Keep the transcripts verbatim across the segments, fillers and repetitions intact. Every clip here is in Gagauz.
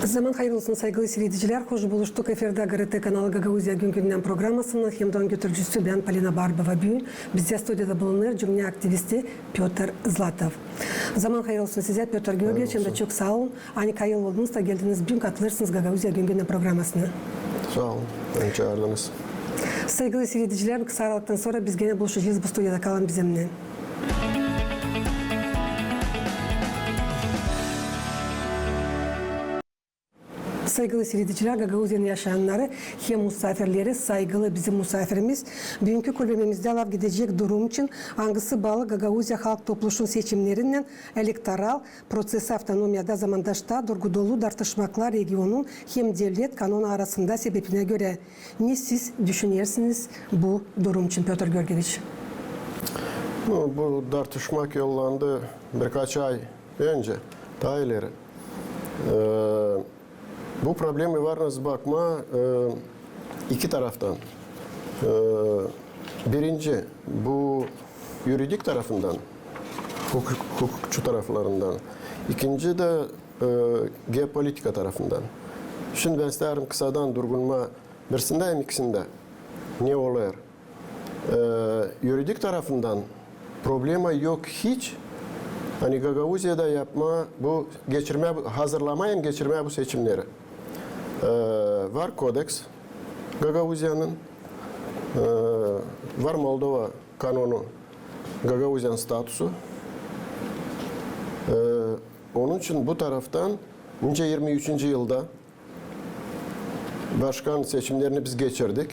Zaman hayır olsun, saygılı siiredicilär. Hoş buluştuk. Efirdä GRT kanalı Gagauziya gün-gündän programasınnan hem dä onun götürücüsü bän, Polina Barbova. Büün bizdä studiyada bulunêr cümnä aktivisti Pötr Zlatov. Zaman hayır olsun sizä, Pötr Georgieviç, hem dä çok saa olun, ani hayırlı oldunuz da geldiniz, büün katılêrsınız Gagauziya gün-gündän programasına. Saa olun, beni çaardınız. Saygılı siiredicilär, kısa aralıktan sora biz genä buluşacez bu studiyada. Kalın bizimnän. Saygılı siiredicilär, Gagauziyanın yaşayannarı hem musaafirleri, saygılı bizim musaafirimiz. Büünkü kulbemizdä laf gidecek durum için, angısı baalı Gagauziya Halk Topluşun seçimnerinnän, elektoral proţesi avtonomiyada zamandaşta durgudulu dartışmaklar regionun hem devlet kanonu arasında sebepinä görä. Ne siz düşünersiniz bu durum için, Pötr Georgieviç? Nu, bu dartışmak yollandı birkaç ay öncä, taa ileri. E, bu problemä var nasıl bakmaa, e, iki taraftan. E, birinci, bu yuridik tarafından, hukuk-, hukukçu taraflarından. İkinci dä, e, geopolitika tarafından. Şindi bän isteerim kısadan durgunmaa birisindä hem ikisindä. Ne olêr? E, yuridik tarafından problema yok hiç. Ani Gagauziyada yapmaa bu, geçirmää bu, hazırlamaa hem geçirmää bu seçimneri. E, var kodeks Gagauziyanın, e, var Moldova kanonu, Gagauziyanın statusu. E, onun için bu taraftan nicä irmi üçüncü yılda başkan seçimnerini biz geçirdik.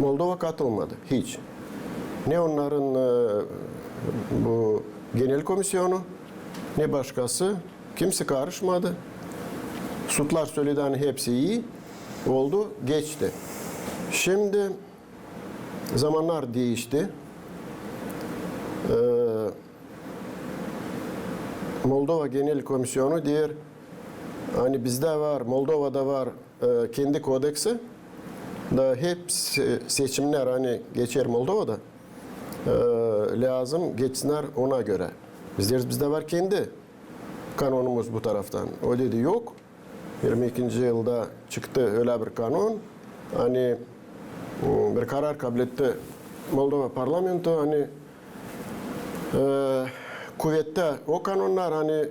Moldova katılmadı hiç. Ne onnarın, e, bu genel komissiyonu, ne başkası, kimsey karışmadı. Sudlar söledi, ani hepsi ii, oldu, geçti. Şindi zamannar diişti. E, Moldova genel komissiyonu deer, ani bizdä var, Moldovada var, e, kendi kodeksi, da hep se-, seçimnär, ani geçer Moldovada, e, lääzım geçsinnär ona görä. Biz deeriz, bizdä var kendi kanonumuz bu taraftan. O dedi, yok. İrmi ikinci yılda çıktı ölä bir kanon, ani, m, bir karar kabletti Moldova parlamento, ani, e, kuvettä o kanonnar, ani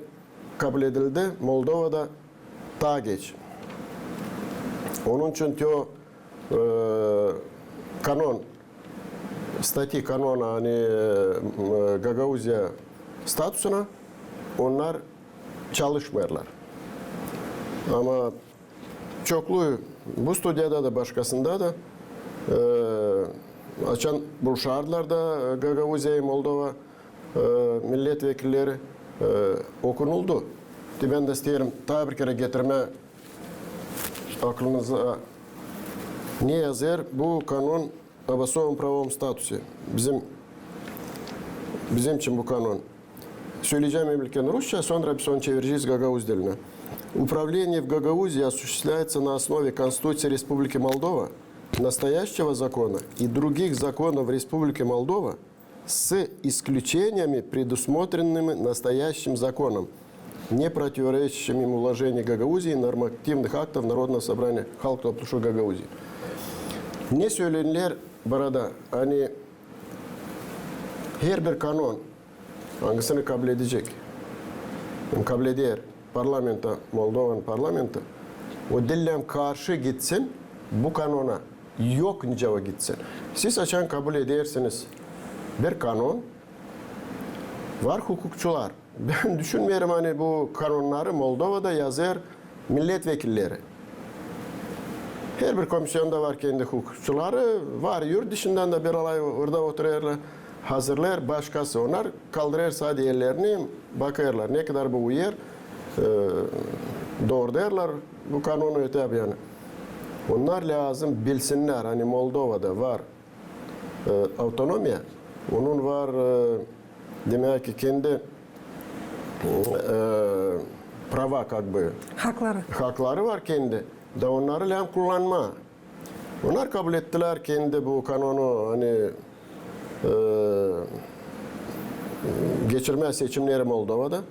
kabledildi Moldovada taa geç. Onun için te o, e, kanon, stati kanona, ani, e, Gagauziya statusuna, onnar çalışmêêrlar. Ama çoklu bu studiyada da, başkasında da, e, açan buluşardılar da, e, Gagauziya hem Moldova, e, millet vekilleri, e, okunuldu. Te bän dä isteerim taa bir kerä getirmää aklınıza, ne yazêr bu kanon об особом правовом статусе. Bizim, bizim için bu kanon. Söleyecäm ilkin rusça, sora biz onu çevirecez gagauz dilinä. Управление в Гагаузии осуществляется на основе Конституции Республики Молдова, настоящего закона и других законов Республики Молдова, с исключениями, предусмотренными настоящим законом, не противоречащими уложению Гагаузии и нормативных актов Народного собрания Halk Topluşu Gagauzii. Ne sölener burada, ani herbir kanon, angısını kabledecek, kableder parlamento, Moldovanın parlamento, o diil lääzım karşı gitsin bu kanona. Yok nicä o gitsin. Siz açan kabul edersiniz bir kanon, var hukukçular. Bän düşünmeerim, ani bu kanonnarı Moldovada yazêr millet vekilleri. Herbir komissiyonda var kendi hukukçuları, var yurt dışından da bir alay orada oturêrlar, hazırlêêr başkası. Onnar kaldırêr sade ellerini, bakêrlar, ne kadar bu uyêr, e, doorudêrlar bu kanonu, öte bir yana. Onnar lääzım bilsinnär, ani Moldovada var, e, avtonomiya, onun var, e, demäk ki, kendi, e, права, как бы. Hakları. Hakları var kendi. Da onnarı lääzım kullanmaa. Onnar kabul ettilär kendi bu kanonu, ani, e, geçirmää seçimneri Moldovada.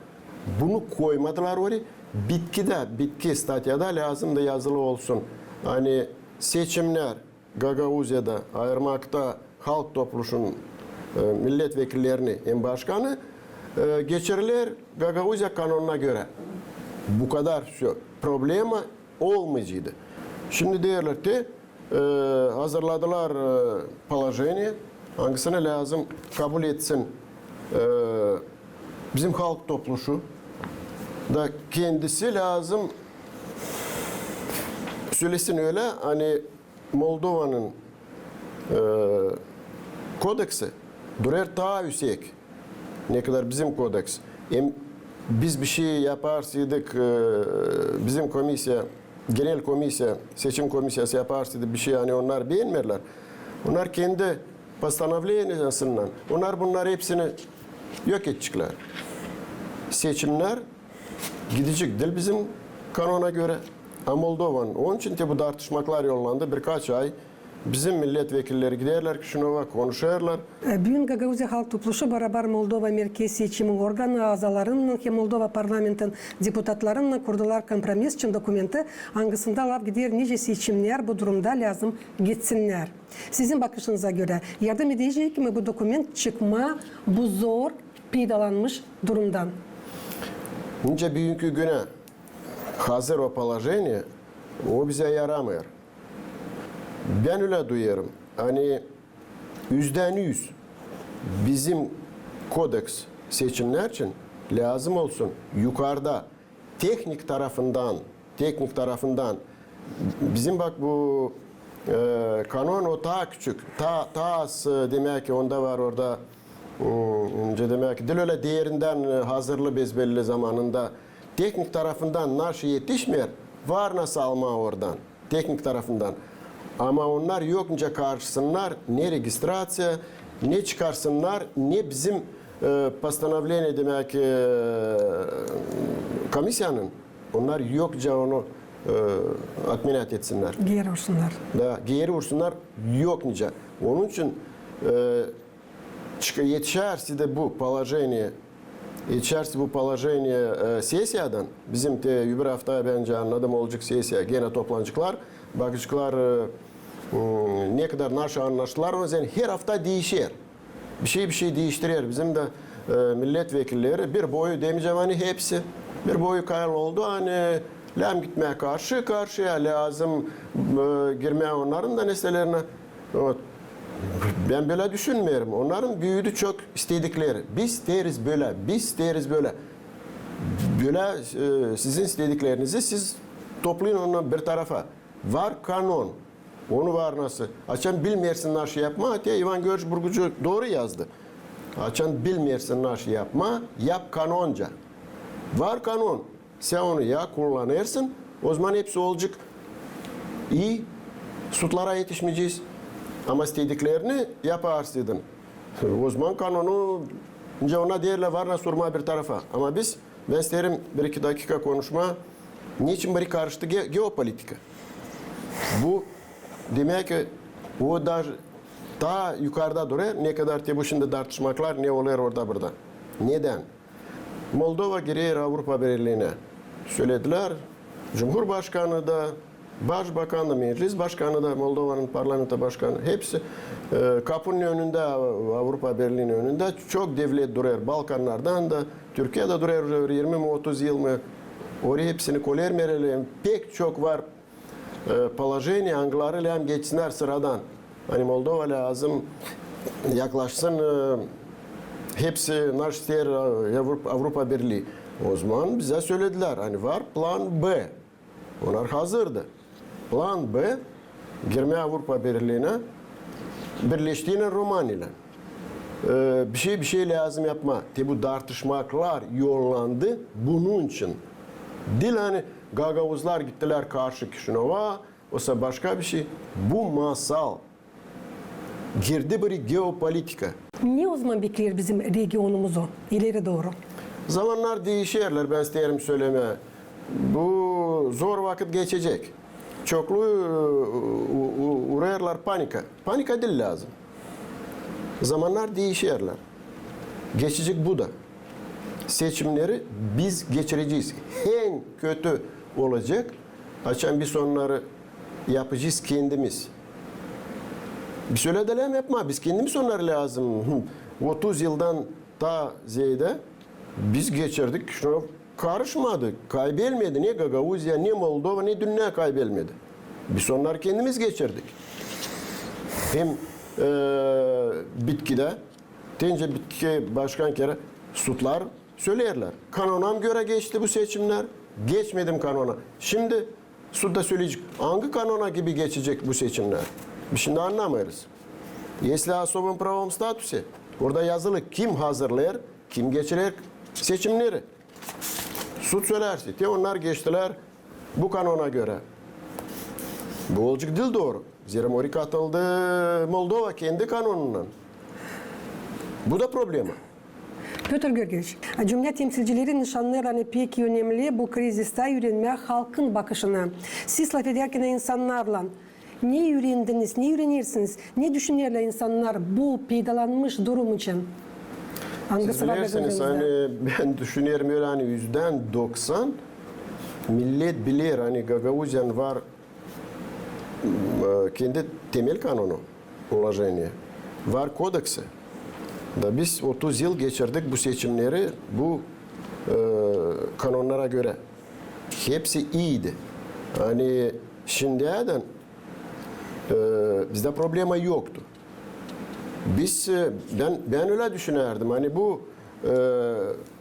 Bunu koymadılar oraya. bitkidä, bitki statyada lääzım da yazılı olsun. Ani seçimnär Gagauziyada ayırmakta Halk Topluşun, e, milletvekillerini hem başkanı, e, geçiriler Gagauziya kanonuna görä. Bu kadar всё. Problema olmayaceydı. Şindi deerlär te, e, hazırladılar, e, положение, angısını lääzım kabul etsin, e, bizim Halk Topluşu da kendisi lääzım sölesin ölä, ani Moldovanın, e, kodeksi durêr taa üüsek, ne kadar bizim kodeks. Hem biz bişey yaparsaydık, e, bizim komissiya, genel komissiya, seçim komissiyası yaparsaydı bişey, ani onnar beenmerlär, onnar kendi постановлениесиндän, onnar bunnar hepsini yok edeceklär. Seçimnär gidecek diil bizim kanona görä, a Moldovanın. Onun için te bu tartışmaklar yollandı. Birkaç ay bizim milletvekilleri giderlär Kişinöva, konuşêrlar. E, büün Gagauziya Halk Topluşu barabar Moldova Merkez seçim organı azalarınnan hem Moldova parlamentin deputatlarınnan kurdular kompromiss için dokumenti, angısında laf gider, nicä seçimnär bu durumda lääzım geçsinnär. Sizin bakışınıza görä, yardım edecek mi bu dokument çıkmaa bu zor peydalanmış durumdan? Nicä büünkü günä hazır o положение, o bizä yaramêêr. Bän ölä duyêrım, ani üzdän üz bizim kodeks seçimnär için lääzım olsun yukarda tehnik tarafından, tehnik tarafından bizim, bak, bu, e, kanon o taa küçük, taa, taa az, e, demäk ki, onda var orada, ım, nicä demäk ki, diil ölä derindän, e, hazırlı, bezbelli zamanında. Tehnik tarafından naşı etişmeer, var nasıl almaa oradan, tehnik tarafından. Ama onnar yok nicä karışsınnar ne registraţiya, ne çıkarsınnar, ne bizim, e, постановление, demäk, e, komissiyanın, onnar yok nicä onu, e, отменять etsinnär. Geeri vursunnnar. Da, geeri vursunnnar, yok nicä. Onun için, e, çık-, etişärsä dä bu положение, etişärsä bu положение, e, sessiyadan, bizim te öbür afta, bän annadım, olacek sessiya, genä toplanaceklar, bakaceklar, e, m, ne kadar naşı annaştılar, o zaman her afta diişer. Bişey, bişey diiştirer. Bizim dä, e, milletvekilleri bir boyu, demeyecäm, ani hepsi, bir boyu kayıl oldu, ani lääzım gitmää karşı-karşıya, lääzım, e, girmää onnarın da neselerinä. Вот. Bän bölä düşünmeerim. Onnarın büüdü çok istedikleri. Biz isteeriz bölä, biz isteeriz bölä. Bölä, e, sizin istediklerinizi siz toplayın onu bir tarafa. Var kanon. Onu var nasıl. Açan bilmeersin naşı yapmaa, te İvan Georgiç Burgucu dooru yazdı. Açan bilmeersin naşı yapmaa, yap kanonca. Var kanon. Sän onu ya kullanêrsın, o zaman hepsi olacek. İi, sudlara etişmeyecez. Ama istediklerini yaparsaydın, o zaman kanonu, nicä ona deerlär, var nasıl urmaa bir tarafa. Ama biz, bän isteerim bir-iki dakika konuşmaa, neçin biri karıştı ge-, geopolitika. Bu, demäk ki, o da taa yukarda durêr, ne kadar te bu şindi tartışmaklar, ne olêr orada burada. Nedän? Moldova girer Avrupa Birliinä. Söledilär, cumhurbaşkanı da, başbakan da, meclis başkanı da, Moldovanın parlamento başkanı, hepsi, e, kapunun önündä, Avrupa Birliininnän önündä çok devlet durêr, Balkannardan da, Türkiye dä durêr uje irmi mi, otuz yıl mı, orayı hepsini koyêr mereli, pek çok var e, положение, angıları lääzım geçsinnär sıradan. Ani Moldova lääzım yaklaşsın, e, hepsi naş isteer, e, Avrupa, Avrupa Birlii. O zaman bizä söledilär, ani var plan B. Onnar hazırdı. Plan B, girmää Avrupa Birliinä, birleştiynän Romaniyalan. E, bişey, bişey lääzım yapmaa. Te bu tartışmaklar yollandı bunun için. Diil ani gagauzlar gittilär karşı Kişinöva, osa başka bişey. Bu masal girdi bir geopolitika. Ne o zaman bekleer bizim regionumuzu ileri dooru? Zamannar diişerlär, bän isteerim sölemää. Bu zor vakıt geçecek. Çoklu, e, u-, u-, urêêrlar panika. Panika diil lääzım. Zamannar diişerlär. Geçecek bu da. seçimneri biz geçirecez. En kötü olacek, açan biz onnarı yapacez kendimiz. Biz ölä dä lääzım yapmaa, biz kendimiz onnarı lääzım. Otuz yıldan taa zeedä biz geçirdik, Kişinöv karışmadı, kaybelmedi ne Gagauziya, ne Moldova, ne dünnä kaybelmedi. Biz onnarı kendimiz geçirdik. Hem, e, bitkidä, tence bitki başkan kerä sudlar söleerlär: kanonam görä geçti bu seçimnär, geçmedi mi kanona. Şindi sud da söleyecek, angı kanona gibi geçecek bu seçimnär. Biz şindi annamêêrız. Если особом правовом статусе, orada yazılı, kim hazırlêêr, kim geçirer seçimneri. Sud sölärse, te onnar geçtilär bu kanona görä. Bu olacek diil dooru. Zerä Mori katıldı Moldova kendi kanonundan. Bu da problema. Pötr Georgieviç, cümlä temsilcileri nışannêêrlar, ani pek önemli bu krizistän üürenmää halkın bakışını. Siz lafedärkän insannarlan ne üürendiniz, ne üürenersiniz, ne düşünerlär insannar bu peydalanmış durum için? Angısı var gözünüzdä? Siz bilersiniz, ani bän düşünerim ölä, ani üzdän doksan millet biler, ani Gagauziyanın var, e, kendi temel kanonu, положение, var kodeksi. Da biz otuz yıl geçirdik bu seçimneri bu, e, kanonnara görä. Hepsi iiydi. Ani şindiyädän, e, bizdä problema yoktu. Biz, e, bän, bän ölä düşünärdim, ani bu, e,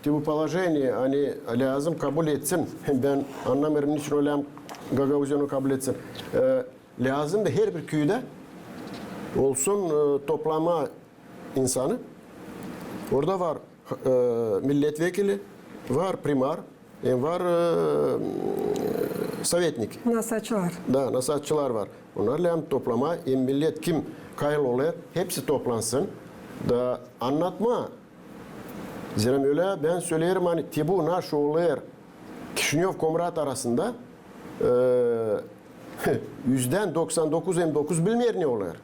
te bu положение, ani lääzım kabul etsin. Bän annamêêrım, neçin ölä Gagauziyada kabul etsin. E, lääzımdı herbir küüdä olsun, e, toplamaa insanı. Orada var, e, millet vekili, var primar, hem var, e, sovetniki. Nasaatçılar. Da, nasaatçılar var. Onnar lääzım toplamaa, hem millet kim kayıl olêr, hepsi toplansın. Da annatmaa. Zerä ölä bän söleerim, ani te bu naşı olêr Kişinöv, Komrat arasında, e, üzdän doksan dokuz hem dokuz bilmeer ne olêr.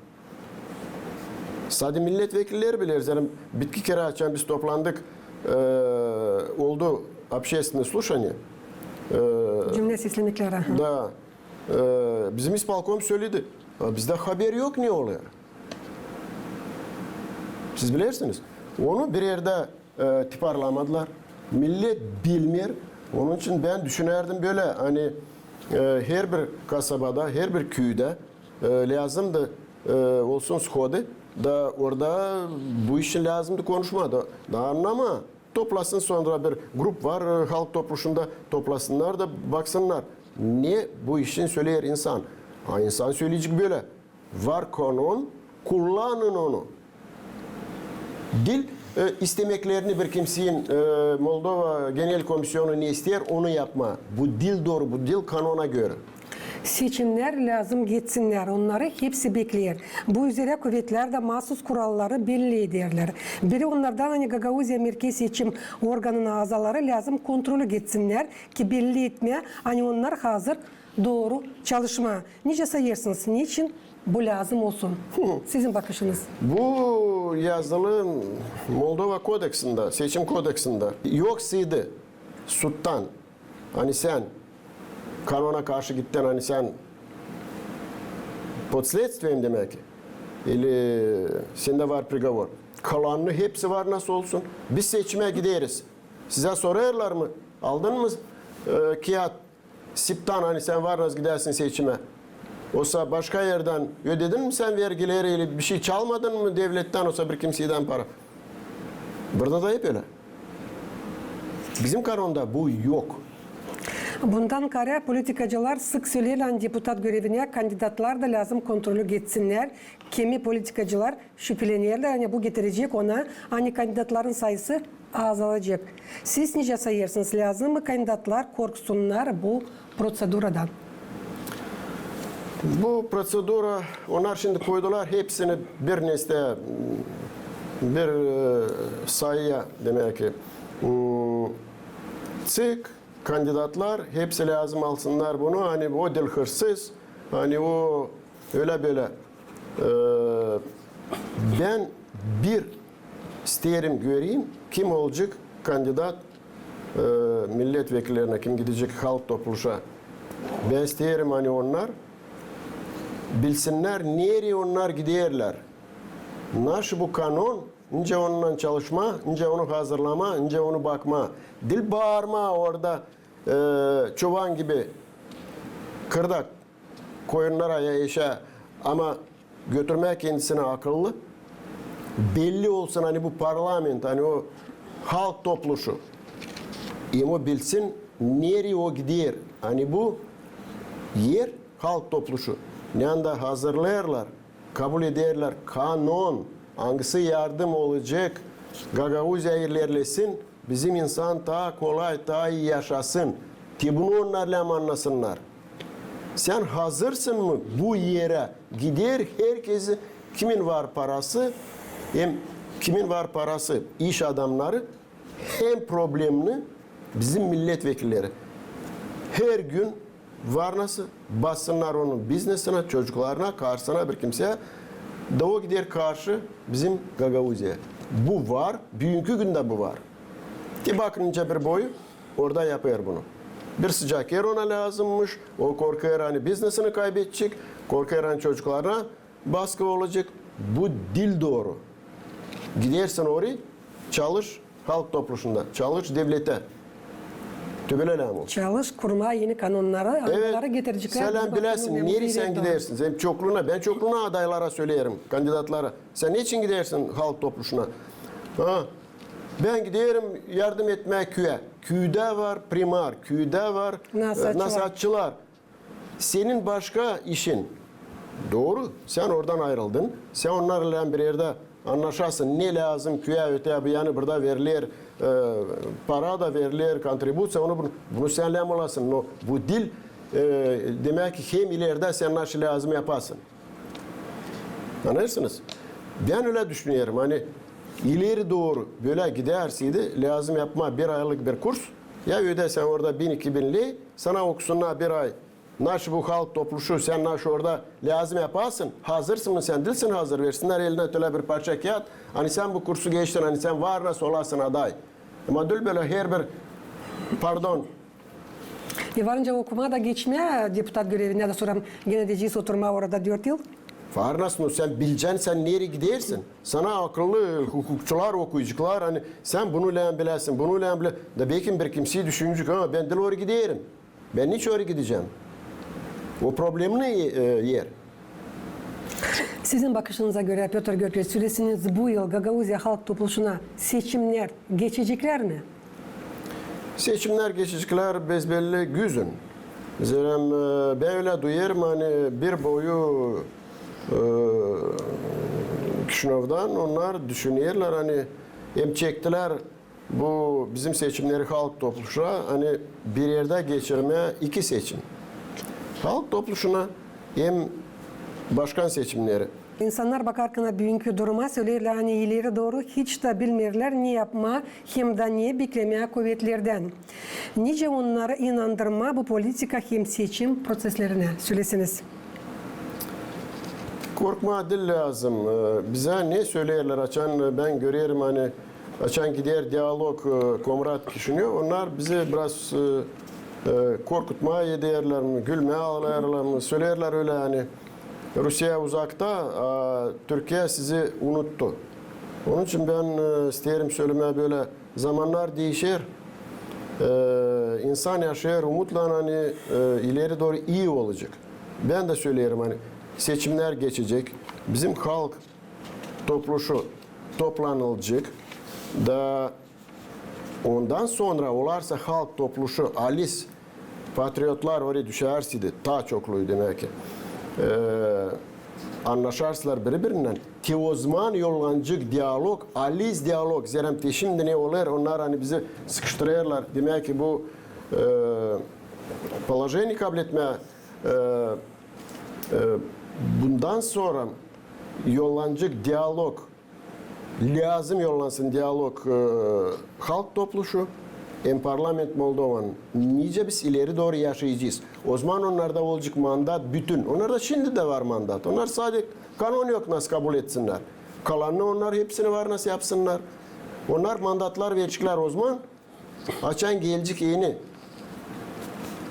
Sade millet vekilleri biler. Zerä bitki kerä açan biz toplandık, e, oldu общественное слушание. E, cümlä seslemekleri. Da, e, bizim ispolkom söledi: a bizdä haber yok ne olêr. Siz bilersiniz, onu bir erdä, e, tiparlamadılar. Millet bilmeer. Onun için bän düşünärdim bölä, ani, e, herbir kasabada, herbir küüdä, e, lääzımdı, e, olsun shodi, da orada bu işin lääzımdı konuşmaa, da, da annamaa. Toplasın sora bir grup var, e, halk topluşunda, toplasınnar da baksınnar, ne bu işin söleer insan. A insan söleyecek bölä: var kanon, kullanın onu. Diil, e, istemeklerini bir kimseyin, e, Moldova Genel Komissiyonu ne isteer, onu yapmaa. Bu diil dooru, bu diil kanona görä. Seçimnär lääzım geçsinnär, onnarı hepsi bekleer. Bu üzerä kuvetlär dä maasuz kuralları belli ederlär. Biri onnardan, ani Gagauziya Merkez seçim organının azaları lääzım kontrolü geçsinnär ki belli etmää, ani onnar hazır dooru çalışmaa. Nicä sayêrsınız, neçin bu lääzım olsun? Sizin bakışınız. Bu yazılı Moldova kodeksindä, seçim kodeksindä. Yoksaydı sudtan, ani sän kanona karşı gittin, ani sän под следствием demäk, ili sendä var приговор. Kalanını hepsi var nasıl olsun. Biz seçimä gideriz. Sizä sorêrlar mı, aldın mı, e, kiyat siptan, ani sän var nasıl gidäsin seçimä? Osa başka erdän ödedin mi sän vergileri, ili bişey çalmadın mı devlettän, osa bir kimseydän para? Burada da hep ölä. Bizim kanonda bu yok. Bundan kaarä politikacılar sık söleerlär, ani deputat görevinä kandidatlar da lääzım kontrolü geçsinnär. Kimi politikacılar şüpelenerlär, ani bu getirecek ona, ani kandidatların sayısı azalacek. Siz nicä sayêrsınız, lääzım mı kandidatlar korksunnar bu proţeduradan? Bu proţedura, onnar şindi koydular hepsini bir nesä, bir, e, sayıya, demäk ki, m, ЦИК, kandidatlar hepsi lääzım alsınnar bunu, ani o diil hırsız, ani o ölä-bölä. E, bän bir isteerim göreyim, kim olacek kandidat e, millet vekillerinä, kim gidecek Halk Topluşa. Bän isteerim, ani onnar bilsinnär, nereyi onnar giderlär. Naşı bu kanon, nicä onunnan çalışmaa, nicä onu hazırlamaa, nicä onu bakmaa. Diil baarmaa orada, e, çoban gibi kırda koyunnara ya eşä, ama götürmää kendisinä akıllı, belli olsun, ani bu parlament, ani o Halk Topluşu. Hem o bilsin, nereyi o gider. Ani bu er, Halk Topluşu, neredä hazırlêêrlar, kabul ederlär kanon, angısı yardım olacek, Gagauziya ilerlesin, bizim insan taa kolay, taa ii yaşasın. Te bunu onnar lääm annasınnar. Sän hazırsın mı bu erä gider herkezi, kimin var parası, hem kimin var parası, iş adamnarı, hem problemni bizim millet vekilleri. Her gün var nasıl bassınnar onun biznesinä, çocuklarına, karısına, bir kimseyä, da o gider karşı bizim Gagauziyaya. Bu var, büünkü gündä bu var. Te bakın, nicä bir boyu orada yapêr bunu. Bir sıcak er ona lääzımmış, o korkêr, ani biznesini kaybedecek, korkêr, ani çocuklarına baskı olacek. Bu diil dooru. Gidersin orayı, çalış Halk Topluşunda, çalış devletä. Te bölä lääm ol. Çalış kurmaa eni kanonnarı, angıları getireceklär. Sän biläsin, nereyi sän gidersin. Sän çokluuna, bän çokluuna adaylara söleerim, kandidatlara. Sän neçin gidersin Halk Topluşuna? Ha, bän giderim yardım etmää küüyä. Küüdä var primar, küüdä var, e, nasaatçılar. Senin başka işin. Dooru, sän oradan ayırıldın. Sän onnarlan bir erdä annaşasın, ne lääzım küüyä, öteyä, bu yanı burada veriler, e, para da veriler, kontribuţiya, onu bunu, bunu sän lääm olasın. No bu diil, e, demäk ki, hem ilerdä sän naşı lääzım yapasın. Annêêrsınız? Bän ölä düşünerim, ani ileri dooru bölä gidärseydi, lääzım yapmaa bir aylık bir kurs, ya ödärsän orada bin, iki bin ley, sana okusunnar bir ay, naşı bu Halk Topluşu, sän naşı orada lääzım yapasın, hazırsın mı sän, diilsin hazır, versinnär elinä ölä bir parça kiyat, ani sän bu kursu geçtin, ani sän var nasıl olasın aday. Ama diil bölä her bir, pardon, E, varınca okumaa da geçmää deputat görevinä da sora genä deyecez oturmaa orada dört yıl. Var nasıl, no sän bilecän, sän nereyi gidersin. Sana akıllı hukukçular okuyaceklar, ani sän bunu lääm biläsin, bunu lääm bilä. Da bekim bir kimsey düşünecek, ha, bän diil orayı giderim. Bän niçin orayı gidecäm? O problemli, e, er. Sizin bakışınıza görä, Pötr Gökleç, söleseniz, bu yıl Gagauziya Halk Topluşuna seçimnär geçeceklär mi? Seçimnär geçeceklär besbelli güzün. Zerä, e, bän ölä duyêrım, ani bir boyu, e, Kişinövdan onnar düşünerlär, ani hem çektilär bu bizim seçimneri Halk Topluşuna, ani bir erdä geçirmää iki seçim. Halk Topluşuna hem başkan seçimneri. İnsannar bakarkana büünkü duruma, söleerlär, ani ileri dooru hiç tä bilmeerlär, ne yapmaa hem dä ne beklemää kuvetlerdän. Nicä onnarı inandırmaa bu politika hem seçim proţeslerinä? Söleseniz. Korkmaa diil lääzım. E, bizä ne söleerlär, açan, e, bän görerim, ani açan gider dialog, e, Komrat, Kişinöv, onnar bizi biraz, e, e, korkutmaa ederlär mi, gülmää alêrlar mı, söleerlär ölä, ani Rusiya uzakta, a Türkiya sizi unuttu. Onun için bän, e, isteerim sölemää bölä, zamannar diişer, e, insan yaşêêr umutlan, ani, e, ileri dooru ii olacek. Bän dä söleerim, ani seçimnär geçecek, bizim Halk Topluşu toplanılacek, da ondan sora olarsa Halk Topluşu alis, patriotlar orayı düşärseydi, taa çokluyu demäk ki, e, annaşarsılar biri-birinnän, te ozaman yollanacek dialog, alis dialog, zerä te şindi ne olêr, onnar, ani bizi sıkıştırêrlar, demäk ki, bu, e, položeniye kabletmää, e, e, bundan sora yollanacek dialog, lääzım yollansın dialog, e, Halk Topluşu hem parlament Moldovanın. Nicä biz ileri dooru yaşayacez? Ozaman onnarda olacek mandat bütün. Onnarda şindi dä var mandat. Onnar sade kanon yok nasıl kabul etsinnär. Kalanını onnar hepsini var nasıl yapsınnar. Onnar mandatlar vereceklär ozaman, Açan gelecek eni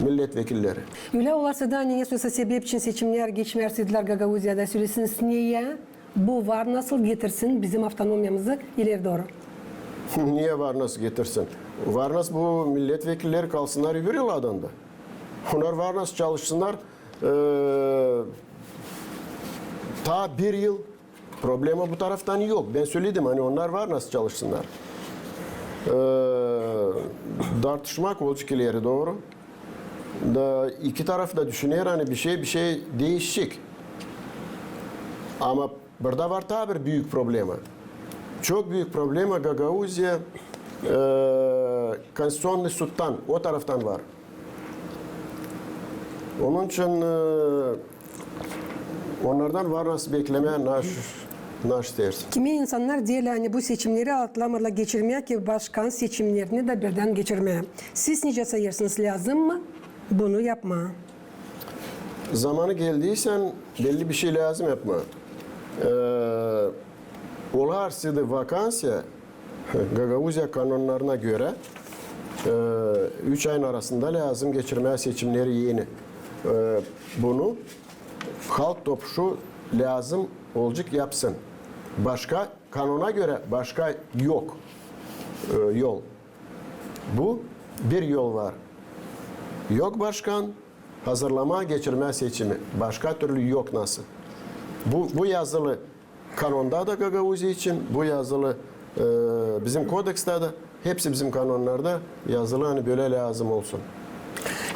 milletvekilleri? Ölä olarsa da, ani nesoysa sebep için seçimnär geçmärseydilär Gagauziyada, söleersiniz, neçin bu var nasıl getirsin bizim avtonomiyamızı ileri dooru? Neçin var nasıl getirsin? Var nasıl bu milletvekilleri kalsınnar öbür yıllardan da. Onnar var nasıl çalışsınnar, e, taa bir yıl problema bu taraftan yok. Bän söledim, ani onnar var nasıl çalışsınnar. E, dartışmak olacek ileri dooru. Da iki taraf da düşüner, ani bişey, bişey diişecek. Ama burada var taa bir büük problema. Çok büük problema Gagauziya, e, Konstituţionnıy sudtan, o taraftan var. Onun için, e, onnardan var nasıl beklemää, naş, naş isteersin. Kimi insannar deerlär, ani bu seçimneri atlamêêrlar geçirmää, ki başkan seçimnerini dä birdän geçirmää. Siz nicä sayêrsınız, lääzım mı bunu yapmaa? Zamanı geldiysän, belli bişey lääzım yapmaa. E, olarsaydı vakansiya, Gagauziya kanonnarına görä, e, üç ayın arasında lääzım geçirmää seçimneri eni. E, bunu Halk Topuşu lääzım olacek yapsın. Başka, kanona görä başka yok, e, yol. Bu bir yol var. Yok başkan, hazırlamaa, geçirmää seçimi. Başka türlü yok nasıl. Bu, bu yazılı kanonda da Gagauziya için, bu yazılı, e, bizim kodeksta da, hepsi bizim kanonnarda yazılı, ani bölä lääzım olsun.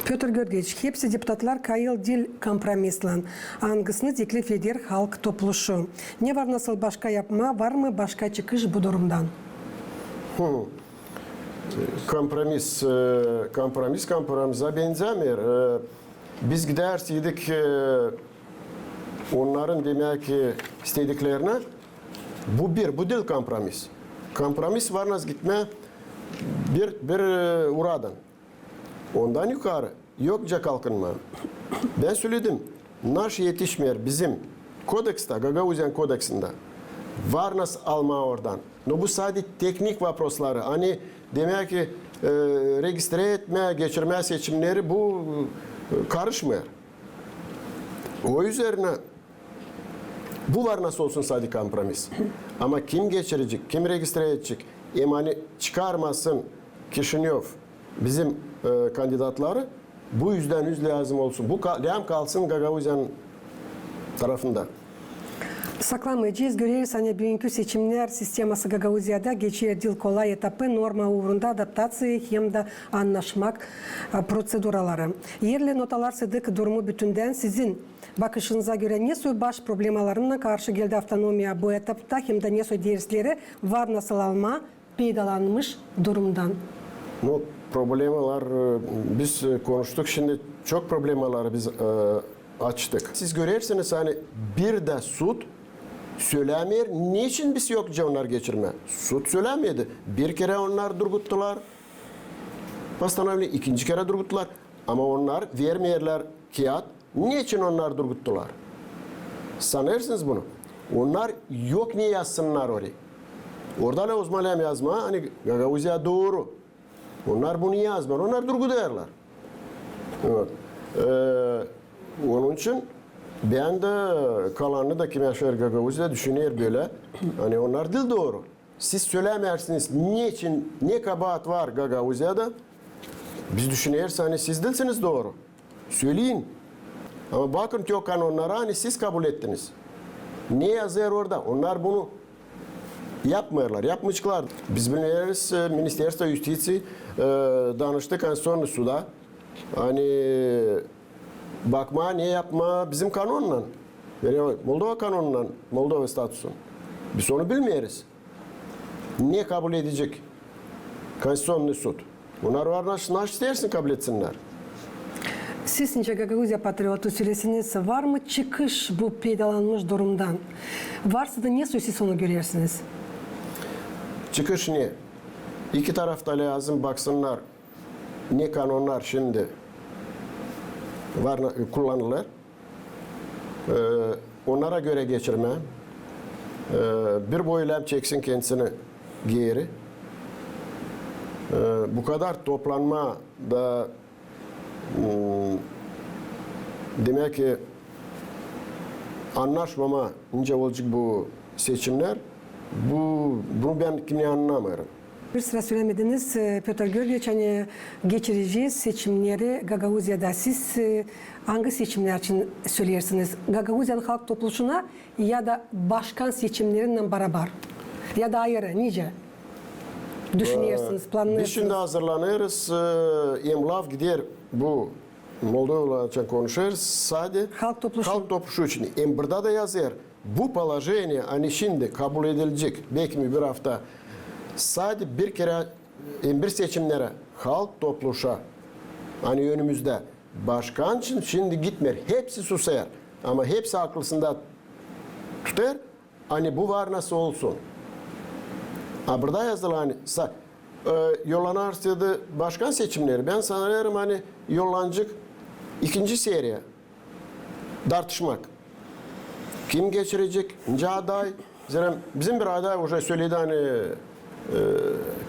Pötr Georgieviç, hepsi deputatlar kayıl diil kompromislän, angısını teklif eder Halk Topuluşu. Ne var nasıl başka yapmaa, var mı başka çıkış bu durumdan? Hı. Kompromis, e, kompromis kompromisä benzämeer. E, biz gidärseydik, e, onnarın, demäk ki, istediklerinä, bu bir, bu diil kompromis. Kompromis var nasıl gitmää bir, bir, e, uradan. Ondan yukarı yokça kalkınmaa. Bän söledim, naş etişmeer bizim kodeksta, Gagauziyanın kodeksindä var nasıl almaa oradan. No bu sade tehnik voprosları, ani, demäk ki, e, registrä etmää, geçirmää seçimneri, bu, e, karışmêêr. O üzerinä bu var nasıl olsun sade kompromis. Ama kim geçirecek, kim registrä edecek, hem ani çıkarmasın Kişinöv bizim, e, kandidatları, bu üzdän üz lääzım olsun. Bu ka-, lääm kalsın Gagauziyanın tarafında. Saklamayacez, göreriz, ani büünkü seçimnär sisteması Gagauziyada geçer diil kolay etapı norma uurunda adaptaţiya hem dä annaşmak, e, proţeduraları. Erli notalarsaydık durumu bütündän, sizin bakışınıza görä, nesoy baş problemalarınnan karşı geldi avtonomiya bu etapta hem dä nesoy dersleri var nasıl almaa peydalanmış durumdan? No, problemalar, e, biz, e, konuştuk, şindi çok problemaları biz, e, açtık. Siz görersiniz, ani bir dä sud sölämeer, neçin biz yokça onnarı geçirmää. Sud sölämedi. Bir kerä onnarı durguttular постановление, ikinci kerä durguttular. Ama onnar vermeerlär kiyat, neçin onnarı durguttular. Sanêrsınız bunu? Onnar yok ne yazsınnar orayı. Orada lääzım lääm yazmaa, ani Gagauziya dooru. Onnar bunu yazmêêr, onnar durgudêrlar. Evet. E, onun için bän dä, kalanı da, kim yaşêêr Gagauziyada, düşüner bölä, ani onnar diil dooru. Siz sölämeersiniz, neçin, ne kabaat var Gagauziyada. Biz düşüneriz, ani siz diilsiniz dooru. Söleyin. Ama bakın, te o kanonnara, ani siz kabul ettiniz. Ne yazêr orada? Onnar bunu yapmêêrlar, yapmayaceklar. Biz bileriz, e, Ministerstvo iustiţiiji, e, danıştı Konstituţionnıy suda, ani bakmaa, ne yapmaa bizim kanonnan. Yani Moldova kanonnan, Moldova statusun. Biz onu bilmeeriz. Ne kabul edecek Konstituţionnıy sud? Onnar var, naş-, naş isteersin, kabul etsinnär. Siz nicä Gagauziya patriotu söleesiniz, var mı çıkış bu peydalanmış durumdan? Varsa da, nesoy siz onu görersiniz? Çıkış ne? İki taraf ta lääzım baksınnar, ne kanonnar şindi var, kullanılêr. E, onnara görä geçirmää. E, bir boy lääm çeksin kendisini geeri. E, bu kadar toplanma da, m, demäk ki, annaşmama, nicä olacek bu seçimnär, bu, bunu bän kimnä annamêêrım. Bir sıra sölemediniz, e, Pötr Georgiç, ani geçirecez seçimneri Gagauziyada. Siz, e, angı seçimnär için söleersiniz? Gagauziyanın Halk Topluşuna ya da başkan seçimnerinnän barabar? Ya da ayırı, nicä düşünersiniz, e, plansêêrsınız? Biz şindi hazırlanêrız, e, hem laf gider bu Moldovaylan açan konuşêrız, sade Halk Topluşu. Halk Topluşu için. Hem burada da yazêr, bu положение, ani şindi kabul edilecek, beki bir afta, sade bir kerä, hem bir seçimnerä Halk Topluşa, ani önümüzdä başkan için şindi gitmeer, hepsi susêr. Ama hepsi aklısında tutêr, ani bu var nasıl olsun. A burada yazılı, ani sa-, e, yollanêrsaydı başkan seçimneri, bän sanêrım, ani yollanacek ikinci seriya tartışmak. Kim geçirecek, nicä aday? Zerä bizim bir aday uje söledi, ani, e,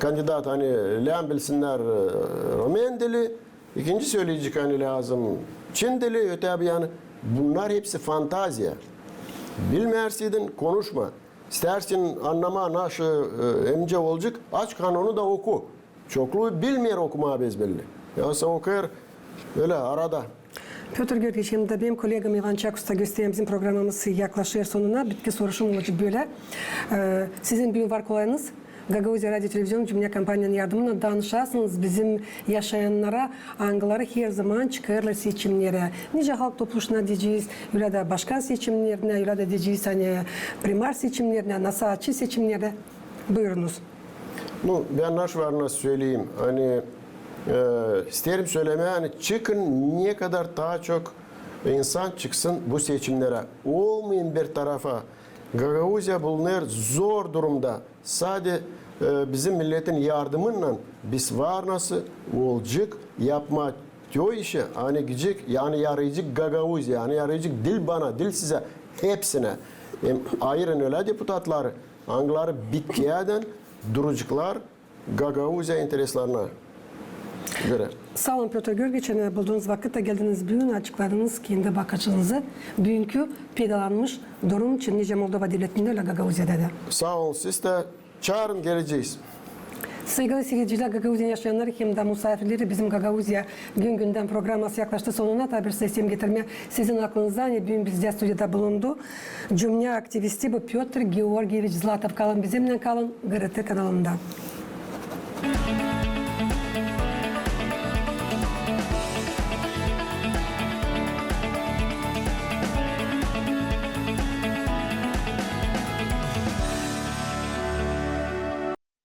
kandidat, ani lääm bilsinnär, e, rumen dili. İkinci söleyecek, ani lääzım çin dili, ötebir yani. Bunnar hepsi fantaziya. Bilmeersin, konuşma. İstärsin annamaa, naşı, e, hem nicä olacek, aç kanonu da oku. Çoklu bilmeer okumaa bezbelli. Ya sa okuyêr ölä arada. Pötr Georgiç, hem dä benim kollegam İvan Çakus da gösterer, bizim programamız yaklaşêr sonuna, bitki soruşum olacek bölä. E, sizin büün var kolayınız. Gagauziya Radio Televizion cümnä kompaniyanın yardımınnan danışasınız bizim yaşayannara, angıları her zaman çıkêrlar seçimnerä. Nicä Halk Topluşuna deyecez, ölä dä başkan seçimnerinä, ölä dä deyecez, ani primar seçimnerinä, nasıl açı seçimnerinä. Buyurunuz. Nu, bän naşı var nasıl söleyim, ani, e, isteerim sölemää, ani çıkın, ne kadar taa çok insan çıksın bu seçimnerä. Olmayın bir tarafa. Gagauziya bulunêr zor durumda. Sade, e, bizim milletin yardımınnan biz var nasıl olacek yapmaa o işi, ani gidecek, ani yarayacek Gagauziyaya, ani yarayacek diil bana, diil sizä, hepsinä. Hem ayırın ölä deputatları, angıları bitkiyädän duraceklar Gagauziya intereslerine görä. Saa olun, Pötr Georgiç, ani bulduunuz vakıt da geldiniz büün, açıkladınız kendi bakışınızı büünkü peydalanmış durum için nicä Moldova devletindä, ölä Gagauziyada da. Saa olun, siz dä çaarın, gelecez. Saygılı siiredicilär, Gagauziyanın yaşayannarı hem dä musaafirleri, bizim Gagauziya gün-gündän programması yaklaştı sonuna. Taa bir sıra isteerim getirmää sizin aklınıza, ani büün bizdä studiyada bulundu cümnä aktivisti bu Pötr Georgiyeviç Zlatov. Kalın bizimnän, kalın GRT kanalında.